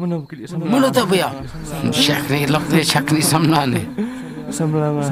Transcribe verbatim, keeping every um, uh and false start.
Mano ba kli samla? Mano ta ba ïa? Shakri lok ne, shakri samla ne. Samla ma.